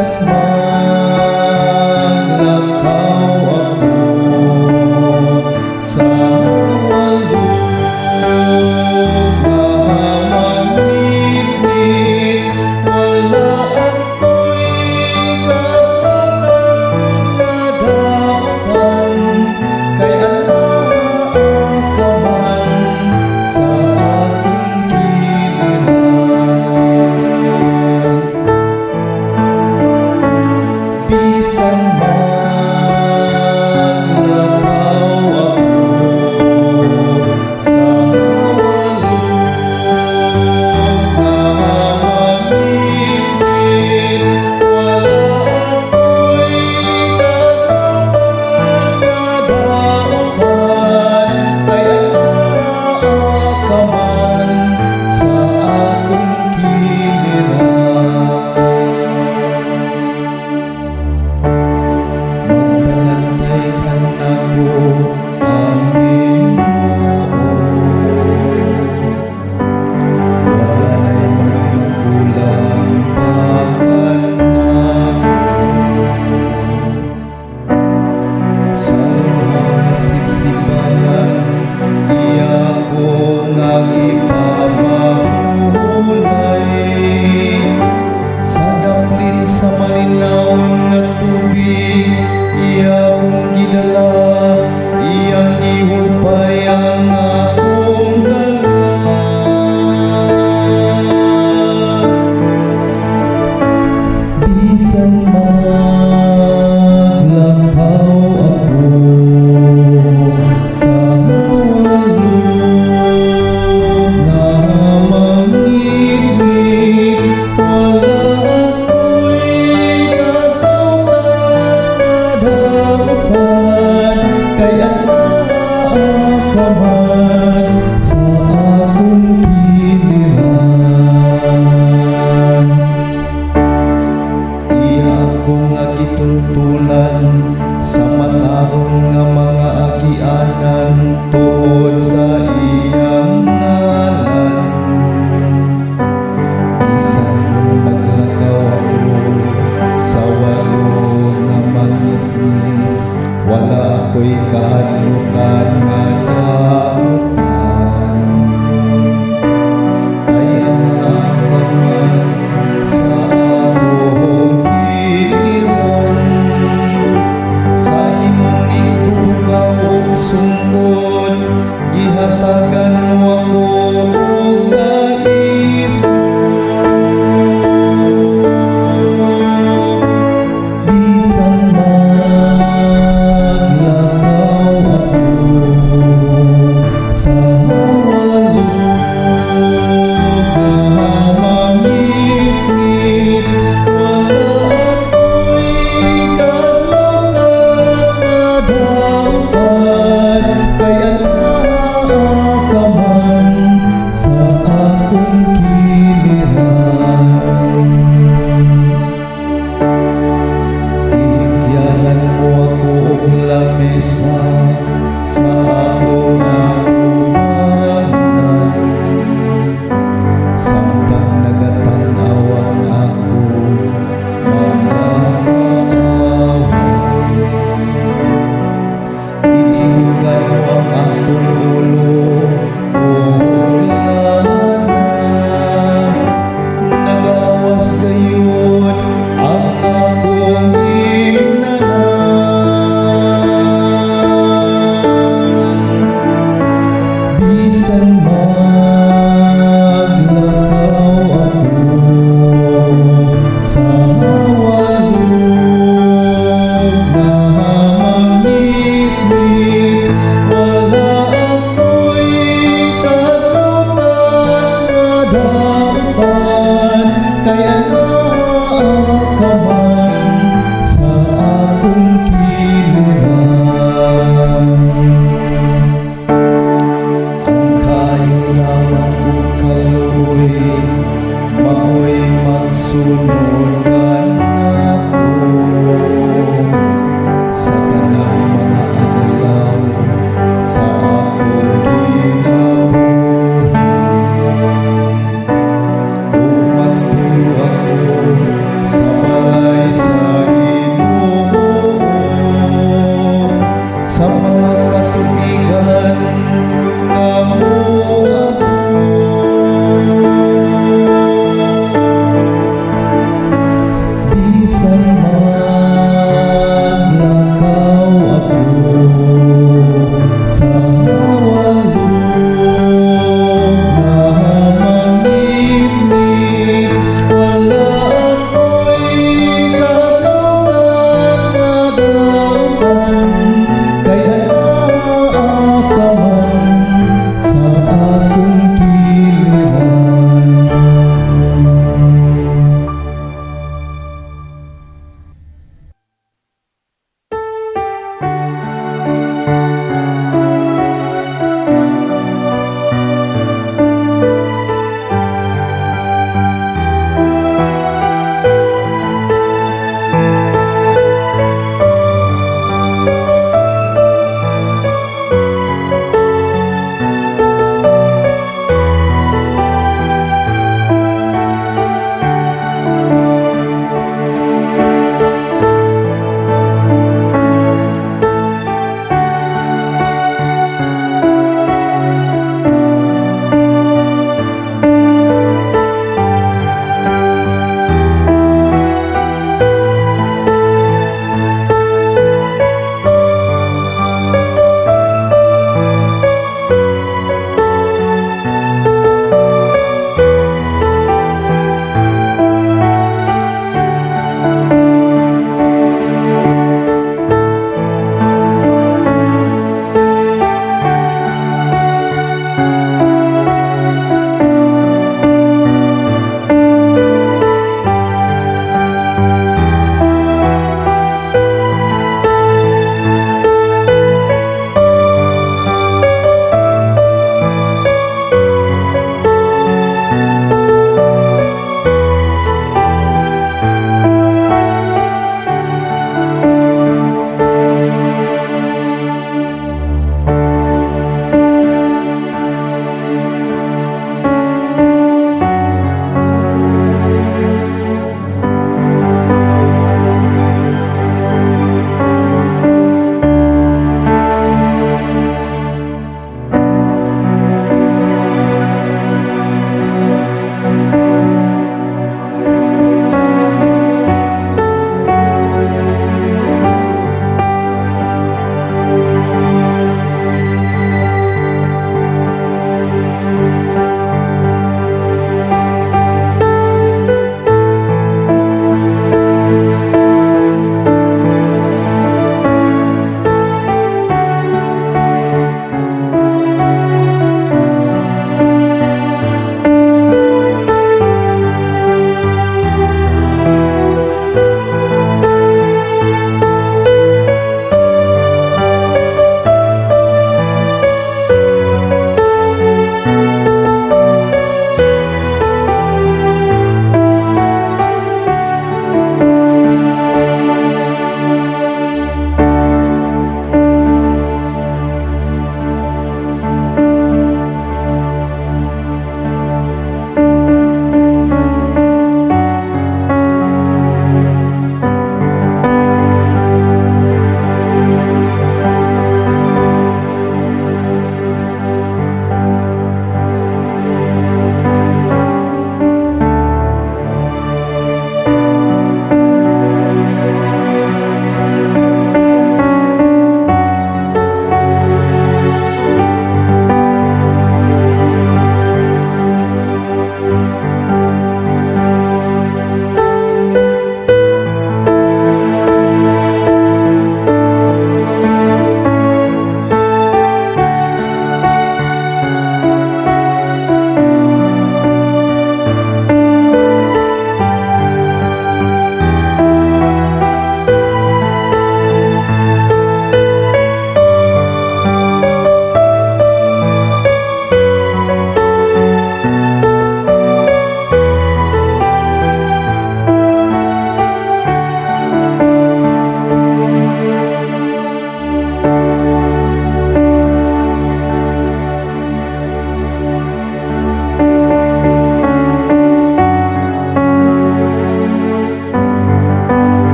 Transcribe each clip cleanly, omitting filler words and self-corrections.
Bisan maglakaw ako sa walo nga mangitngit, wala ako'y kahadlokan nga dautan, kay anaa ka man sa akong kiliran. Bisan maglakaw ako sa walo nga mangitngit, wala ako'y kahadlokan nga dautan, kay anaa ka man sa akong kiliran. Magbalantay kanako ang Ginoo. Wala na'y magmakulang pa kanako. Sa lunhaw nga sipsipanan, iya ko nga gipamahulay. Sa daplin sa malinawon nga tubig, iya kong gidala, iyang gihupay ang akong kalag. Bisan maglakaw ako sa walo nga mangitngit, wala ako'y kahadlokan nga dautan, kay anaa ka man sa akong kiliran. Iya ako nga gitultulan sa matarong nga mga agianan tungod sa iyang ngalan. Bisan kung naglakaw ako sa walo nga mangitngit, wala ako'y kahadlukan nga dautan, kay anaa ka man sa akong kiliran. Sa imong igbubukaw ug sungkod, gihatagan mo ako og kaisog. Bisan maglakaw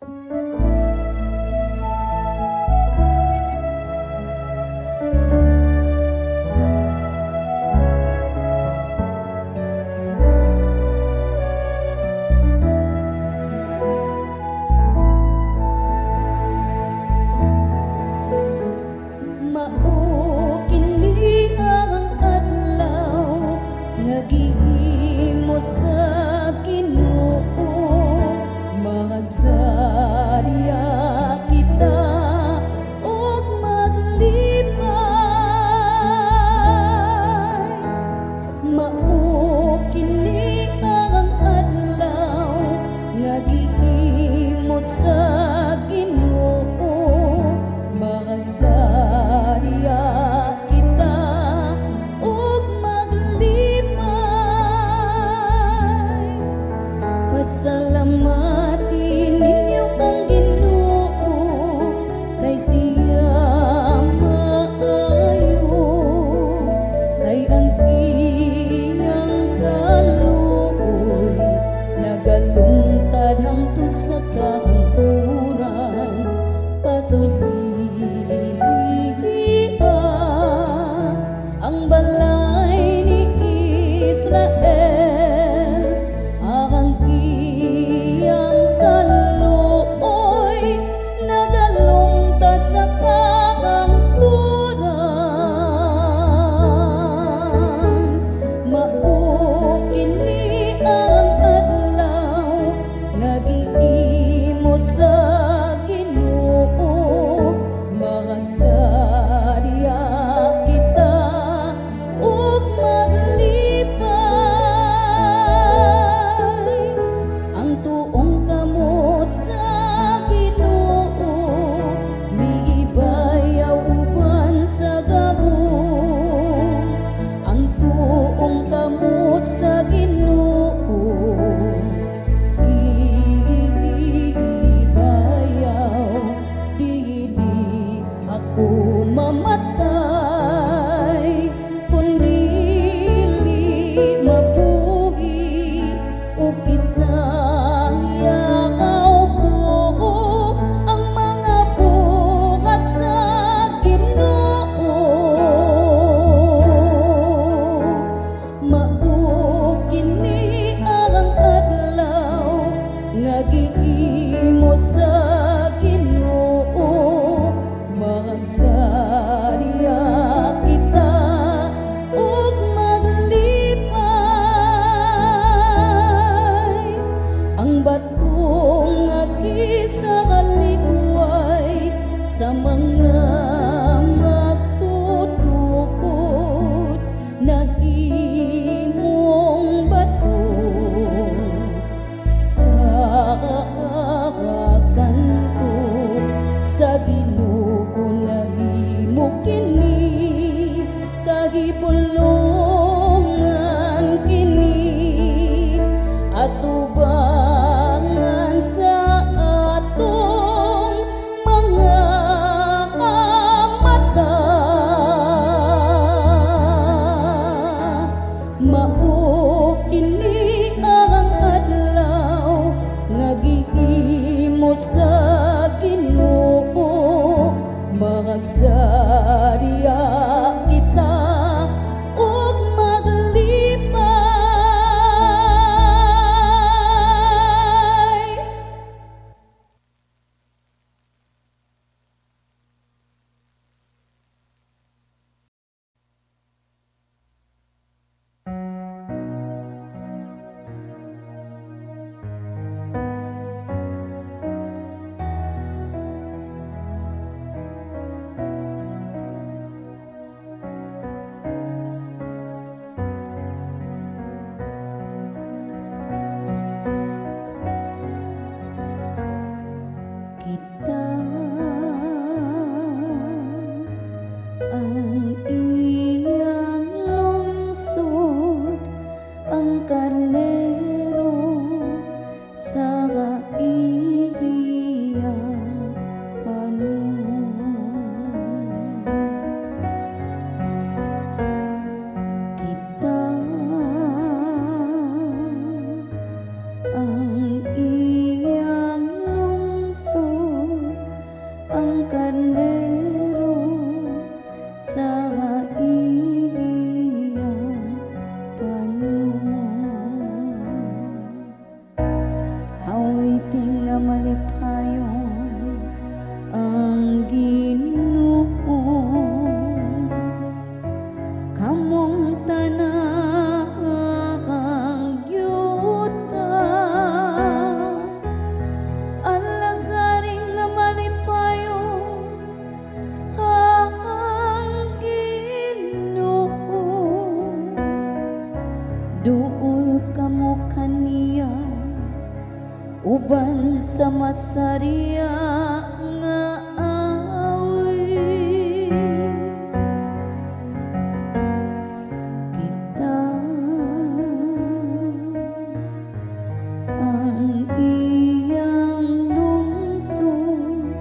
Mao kini ang adlaw nga gihimo sa Ginoo. Magsalikway Duol kamo kaniya uban sa masariya nga awit. Kita ang iyang lungsod,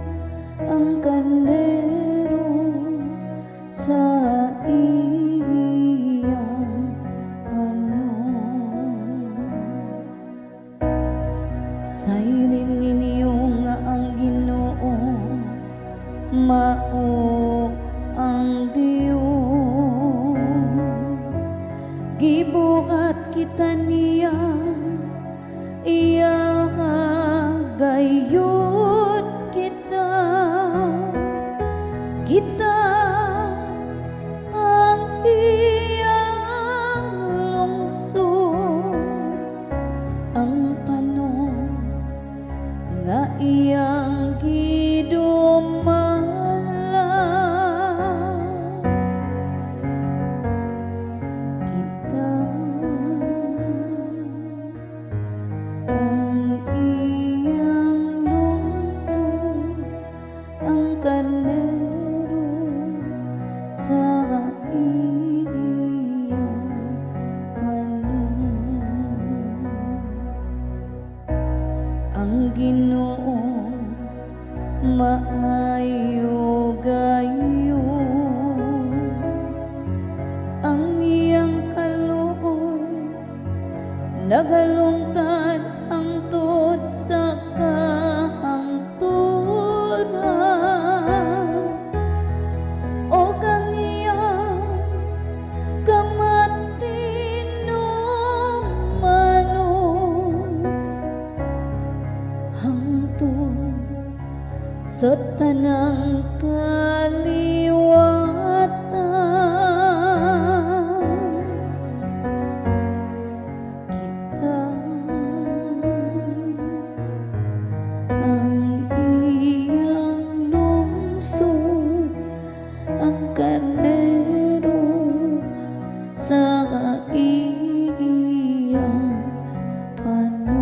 ang karnero sa iyang panon. Sayrin ninyo nga ang Ginoo mao ang Dios. Gibuhat kita niya, iya gayud kita. Kita ang iyang lungsod, ang panon nga iyang gidumala. Kita ang iyang lungsod, ang karnero sa iyang panon. Ang Ginoo maayo gayud, ang iyang kaluoy nagalungtad hangtod sa kahangturan, ug ang iyang kamatinumanon hangtod sa tanang kaliwatan. Kita ang iyang lungsod, ang karnero sa iyang panon.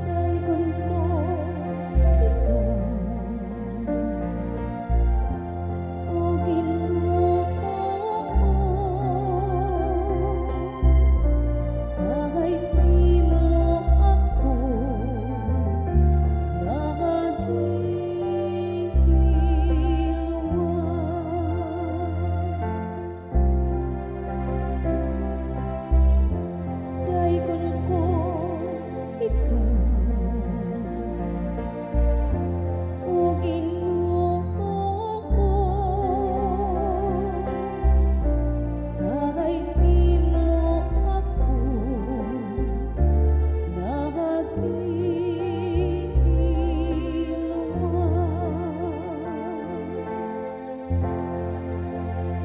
Daygon ko ikaw, O Ginoo, kay imo ako nga giluwas. Daygon ko ikaw, O Ginoo, kay imo ako nga giluwas.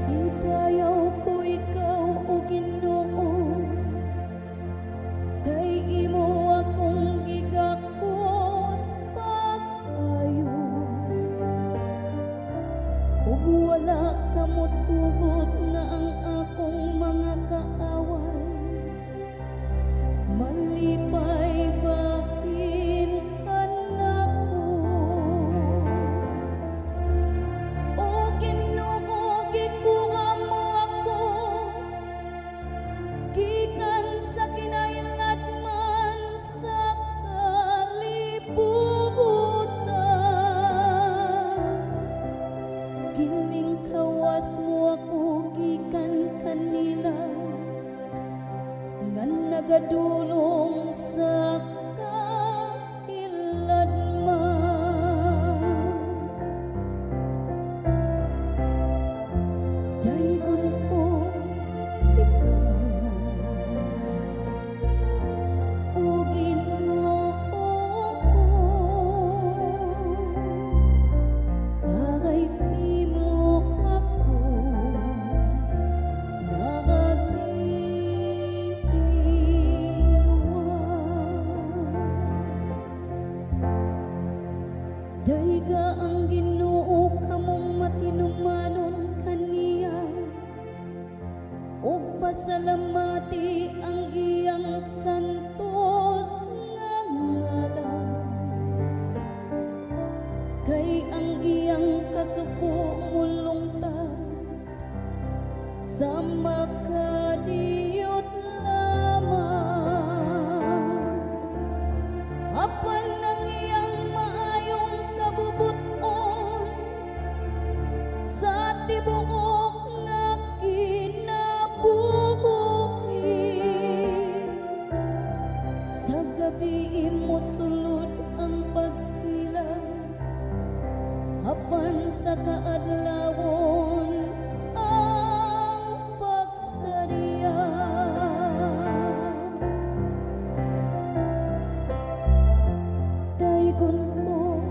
Ipayaw ko ikaw, O Ginoo, kay imo akong gigakos pag-ayo, ug wala ka motugot nga ang akong mga kaaway malipay bahin kanako. O Ginoo, gikuha mo ako gikan sa kinahinatnan sa kalibutan. Gilingkawas mo ako gikan kanila nga nagadulong sa kahilayan. Sa gabi mosulod ang paghilak, apan sa kaadlawon ang pagsariya. Daygon ko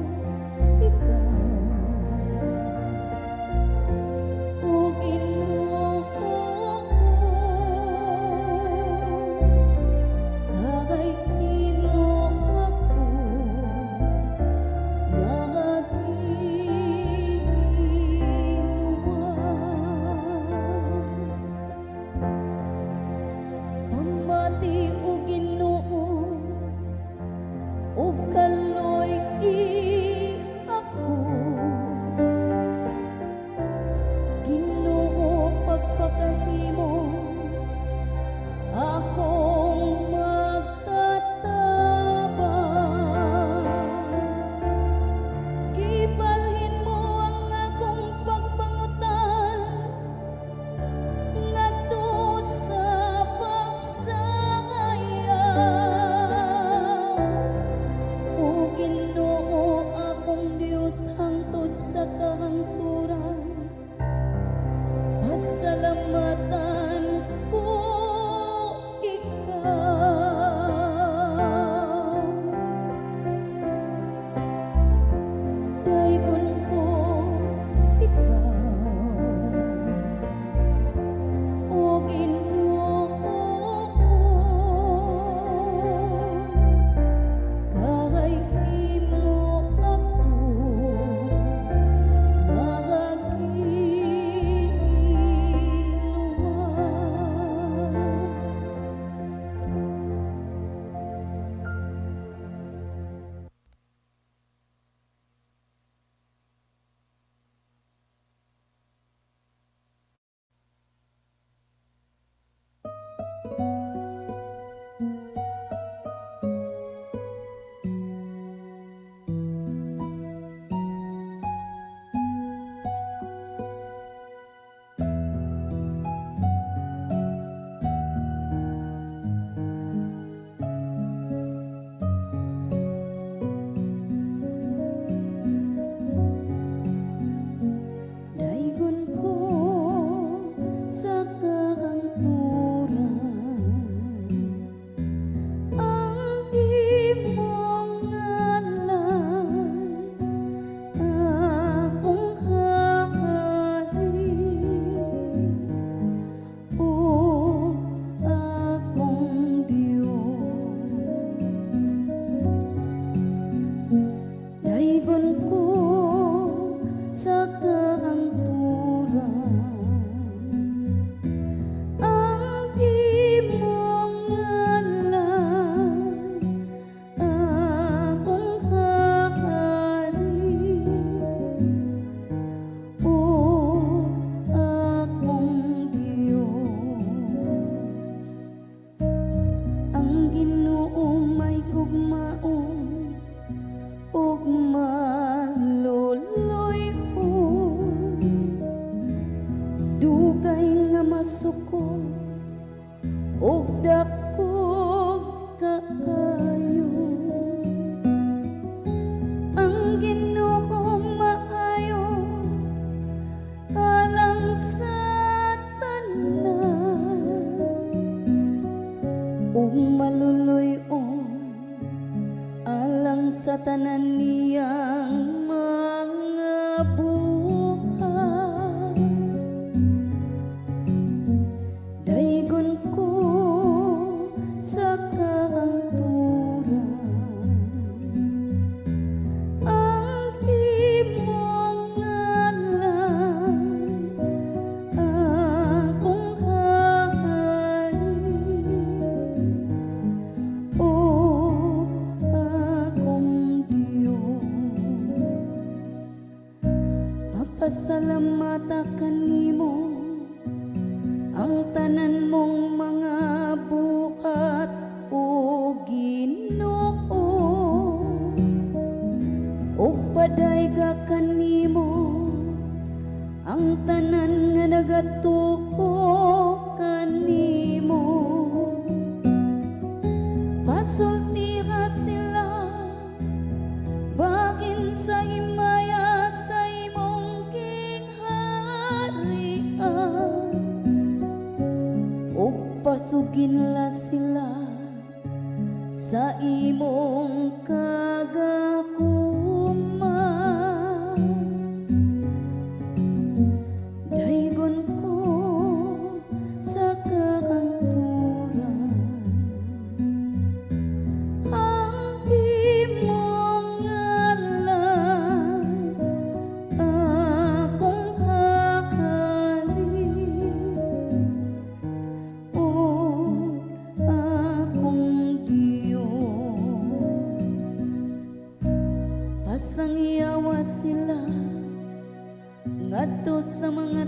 ikaw, o Ginoo, kay imo ako nga giluwas. Pamati, o Ginoo, ug kaloy-i ako. Ginoo, pagpakahimo akong magtatabang. Gibalhin mo ang akong pagpangutan ngadto sa pagsangaya. O Ginoo, akong Dios, hangtod sa kahangturan pasalamatan ko ikaw. Daygon ko ikaw, o Ginoo, kay imo ako nga giluwas. Daygon ko sa kahangturan ang imong ngalan, akong hari ug akong Dios. Daygon ko sa kahangturan ang imong ngalan, akong hari ug akong Dios. Ang Ginoo may gugmaon ug maluluy-on, dugay nga masuko ug dakog kaayo. Ang Ginoo maayo alang sa tanan ug maluluy-on alang sa tanan niyang mga buhat. Daygon ko sa kahangturan ang imong ngalan, akong hari ug akong Dios. Mapasalamata kanimo ang tanan mong mga buhat, o Ginoo, ug padayga kanimo ang tanan nga nagatuo kanimo. Pasulayi Pasultira sila bahin sa himaya sa imong gingharian ug pasuginla sila sa imong kagahuma. Daygon ko sa kahangturan ang imong ngalan, akong Hari ug akong Dios. Pasangyawa sila ngadto sa mga